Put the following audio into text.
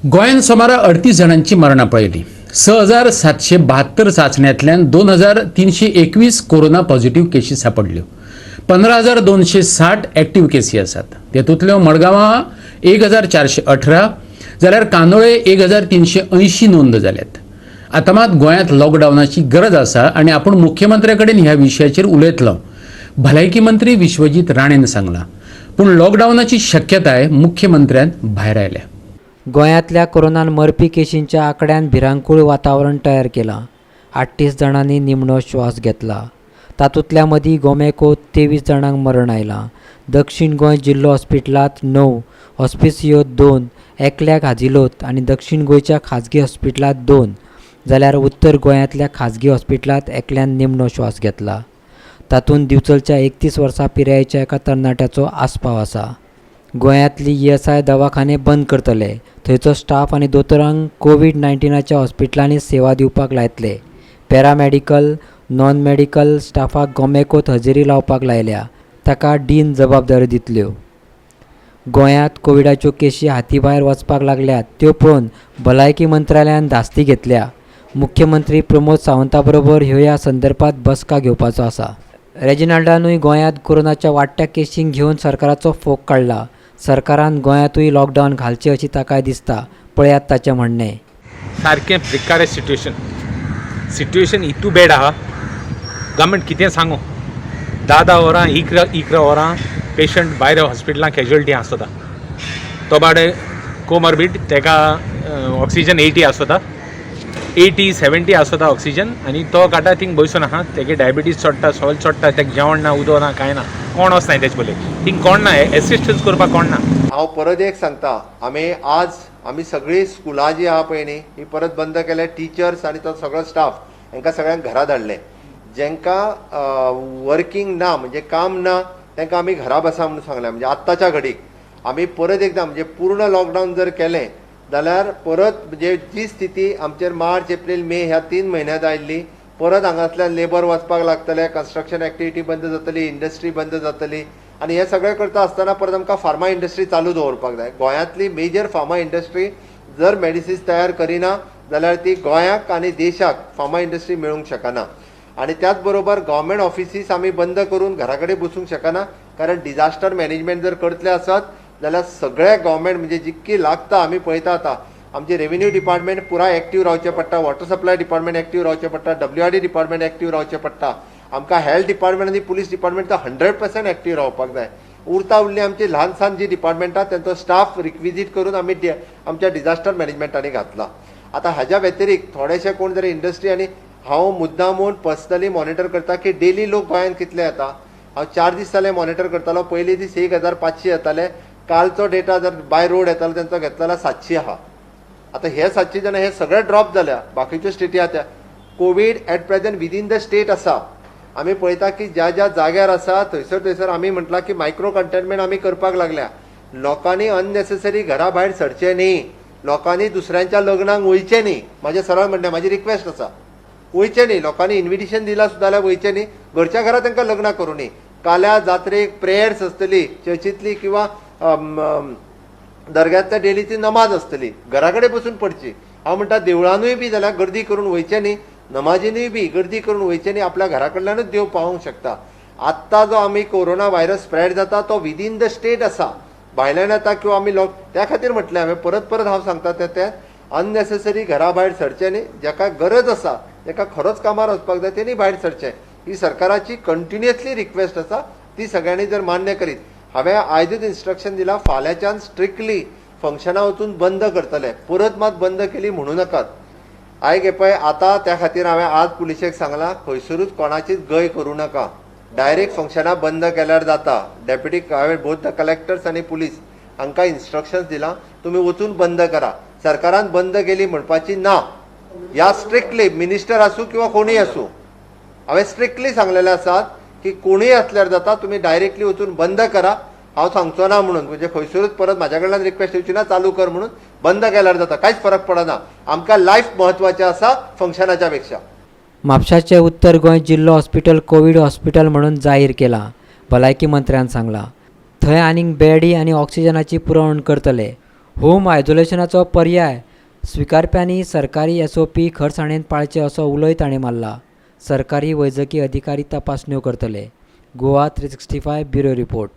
गोंयांत सुमार 38 जाणांची मरणां पळयली. 6772 चांचण्यांतल्यान 2321 कोरोना पॉझिटिव्ह केशी सापडल्यो. 15,260 एक्टिव्ह केसी आसात. तेतूंतल्यो मडगांवां 1418 जाल्यार कांदोळे 1380 नोंद जाल्यात. आतां मात गोंयांत लॉकडावनाची गरज आसा आनी आपूण मुख्यमंत्र्या कडेन ह्या विशयाचेर उलयतलो, भलायकी मंत्री विश्वजीत राणेन सांगलां. पूण लॉकडावनाची शक्यताय मुख्यमंत्र्यान भायरायल्या. गोंयांतल्या कोरोनान मरपी केशींच्या आंकड्यान भिरांकूळ वातावरण तयार केलां. 38 जाणांनी निमणो श्वास घेतला. तातूंतल्या मदीं गोमेकॉत 23 जाणांक मरण आयलां. दक्षीण गोंय जिल्लो हॉस्पिटलांत 9, हॉस्पिसियोत 2, एकल्याक हाजिलोत आनी दक्षीण गोंयच्या खाजगी हॉस्पिटलांत 2, जाल्यार उत्तर गोंयांतल्या खाजगी हॉस्पिटलांत एकल्यान निमणो श्वास घेतला. तातूंत दिवचलच्या 31 वर्सां पिरायेच्या एका तरणाट्याचो आस्पाव आसा. गोंयांतली ईएसआय दवाखाने बंद करतले. थंयचो स्टाफ आनी दोतोरांक कोवीड 19च्या हॉस्पिटलांनी सेवा दिवपाक लायतले. पॅरामॅडिकल, नॉन मॅडिकल स्टाफाक गोमेकॉत हजेरी लावपाक लायल्या. ताका डीन जबाबदाऱ्यो दितल्यो. गोंयांत कोविडाच्यो केशी हातीभायर वचपाक लागल्यात त्यो पळोवन भलायकी मंत्रालयान धास्ती घेतल्या. मुख्यमंत्री प्रमोद सावंता बरोबर ह्यो ह्या संदर्भात बसका घेवपाचो आसा. रेजिनाल्डानूय गोंयांत कोरोनाच्या वाडट्या केशींक घेवन सरकाराचो फोग काडला. सरकारान गोंयांतूय लॉकडावन घालचें अशी ताकाय दिसता. पळयात ताचें म्हणणें. सारकें प्रिकारियस सिट्युएशन. सिट्युएशन इतू बॅड आहा, गव्हर्मेंट कितें सांगू, 10 10 वरां, 11 11 वरां पेशंट भायर हॉस्पिटलां कॅज्युअलिटी आसता. तो बाडे कोमॉर्बिड, तेका ऑक्सिजन 80 आसता, 80 70 आसता ऑक्सिजन आनी तो काडटा. थिंग बसून आहा. तेगे डायबिटीज चडटा, सगळें चडटा. तेका जेवण ना, उदक ना, कांय ना. कोण वचनाय तेजे पयलीं. थिंग कोण ना, एसिस्टन्स करपाक कोण ना. हांव परत एक सांगता, आमी आज आमी सगळीं स्कुलां जी आहा पळय न्ही, ही परत बंद केले. टिचर्स आनी तो सगळो स्टाफ हांकां सगळ्यांक घरा धाडले. जेंकां वर्किंग ना, म्हणजे काम ना, तांकां आमी घरा बसा म्हणून सांगलें. म्हणजे आत्ताच्या घडीक आमी परत एकदां म्हणजे पूर्ण लॉकडावन जर केलें जाल्यार परत म्हणजे जी स्थिती आमचेर मार्च, एप्रील, मे ह्या 3 म्हयन्यांत आयिल्ली, परत हांगासल्यान लेबर वचपाक लागतले, कन्स्ट्रक्शन एक्टिविटी बंद जातली, इंडस्ट्री बंद जातली आनी हें सगळें करता आसतना परत आमकां फार्मा इंडस्ट्री चालू दवरपाक जाय. गोंयांतली मेजर फार्मा इंडस्ट्री जर मेडिसिन्स तयार करिना जाल्यार ती गोंयाक आनी देशाक फार्मा इंडस्ट्री मेळूंक शकना. आनी त्याच बरोबर गव्हर्मेंट ऑफिसीस आमी बंद करून घरा कडेन बसूंक शकना, कारण डिझास्टर मॅनेजमेंट जर करतले आसत जाल्यार सगळे गव्हर्मेंट म्हणजे जितकी लागता, आमी पळयता आतां आमचे रेव्हेन्यू डिपार्टमेंट पुराय एक्टीव रावचें पडटा, वॉटर सप्लाय डिपार्टमेंट एक्टीव रावचें पडटा, डब्ल्यूआरडी डिपार्टमेंट एक्टीव रावचें पडटा. आमकां हेल्थ डिपार्टमेंट आनी पुलीस डिपार्टमेंट तर 100% एक्टीव रावपाक जाय. उरता उरली आमची ल्हान सान जी डिपार्टमेंटां, तेंचो स्टाफ रिक्विजीट करून आमी आमच्या डिझास्टर मॅनेजमेंटांनी घातला. आतां हाज्या व्यतिरिक्त थोडेशे कोण जर इंडस्ट्री आनी हांव मुद्दामून पर्सनली मॉनिटर करता की डेली लोक गोंयांत कितले येता. हांव 4 दीस जाले मॉनिटर करतालो. पयले दीस 1500 येताले. कालचो डेटा जर बाय रोड येतालो तेंचो घेतलो जाल्यार 700 आहा. आतां हे 700 जाणां हे सगळे ड्रॉप जाल्या. बाकीच्यो स्टेटी आहा त्या Covid at present within the state आसा. आमी पळयता की ज्या ज्या जाग्यार आसा थंयसर थंयसर आमी म्हटलां की मायक्रो कंटेनमेंट आमी करपाक लागल्या. लोकांनी अननेसेसरी घरा भायर सरचें न्ही. लोकांनी दुसऱ्यांच्या लग्नाक वयचें न्ही. म्हाजें सरळ म्हणणें, म्हाजी रिक्वेस्ट आसा, वयचें न्ही. लोकांनी इन्विटेशन दिलां सुद्दां जाल्यार वयचें न्ही. घरच्या घरा तांकां लग्नां करूं न्ही. काल्या जात्रेक प्रेयर्स आसतली चर्चींतली किंवा अम, अम, दर्ग्यांतल्या डेली ती नमाज आसतली, घरा कडेन बसून पडची. हांव म्हणटा, देवळानूय बी जाल्यार गर्दी करून वयचें न्ही, नमाजीनूय बी गर्दी करून वयचें न्ही. आपल्या घरा कडल्यानूच देव पावोवंक शकता. आत्तां जो आमी कोरोना व्हायरस स्प्रेड जाता तो विदीन the state आसा, भायल्यान येता किंवा आमी लोक. त्या खातीर म्हटलें हांवें, परत परत हांव सांगता तें तें, अननेसेसरी घरा भायर सरचें न्ही. जाका गरज आसा, ताका खरोच कामार वचपाक जाय, तेणी भायर सरचें. ही सरकाराची कंटिन्युअसली रिक्वेस्ट आसा. ती सगळ्यांनी जर मान्य करीत, हांवें आयजूच इन्स्ट्रक्शन दिलां, फाल्यांच्यान स्ट्रिक्टली फंक्शनां वचून बंद करतले. परत मात बंद केली म्हणू नाकात. आयक, हे पळय, आतां त्या खातीर हांवें आज पुलिशेक सांगलां, खंयसरूच कोणाचीच गय करूं नाका, डायरेक्ट फंक्शनां बंद केल्यार जाता. डेप्युटी, हांवें बोथ the collectors आनी पुलीस हांकां इन्स्ट्रक्शन्स दिलां, तुमी वचून बंद करा. सरकारान बंद केली म्हणपाची ना. ह्या स्ट्रिक्टली मिनिस्टर आसूं किंवा कोणूय आसूं, हांवें स्ट्रिक्टली सांगलेलें आसात की कोणूय आसल्यार जाता, तुमी डायरेक्टली वचून बंद करा. हांव सांगचो ना म्हणून, म्हणजे खंयसरूच परत म्हाज्या कडल्यान रिक्वेस्ट येवची ना चालू कर म्हणून. बंद केल्यार जाता, कांयच फरक पडना. आमकां लायफ म्हत्वाचें आसा फंक्शनाच्या पेक्षा. म्हापशाचे उत्तर गोंय जिल्लो हॉस्पिटल कोवीड हॉस्पिटल म्हणून जाहीर केलां. भलायकी मंत्र्यान सांगलां, थंय आनीक बेडी आनी ऑक्सिजनाची पुरवण करतले. होम आयसोलेशनाचो पर्याय स्विकारप्यांनी सरकारी एसओपी खरसाणेन पाळचे असो उलोय ताणें मारला. सरकारी वैजकी अधिकारी तपासण्यो करतले. Goa 365 bureau report.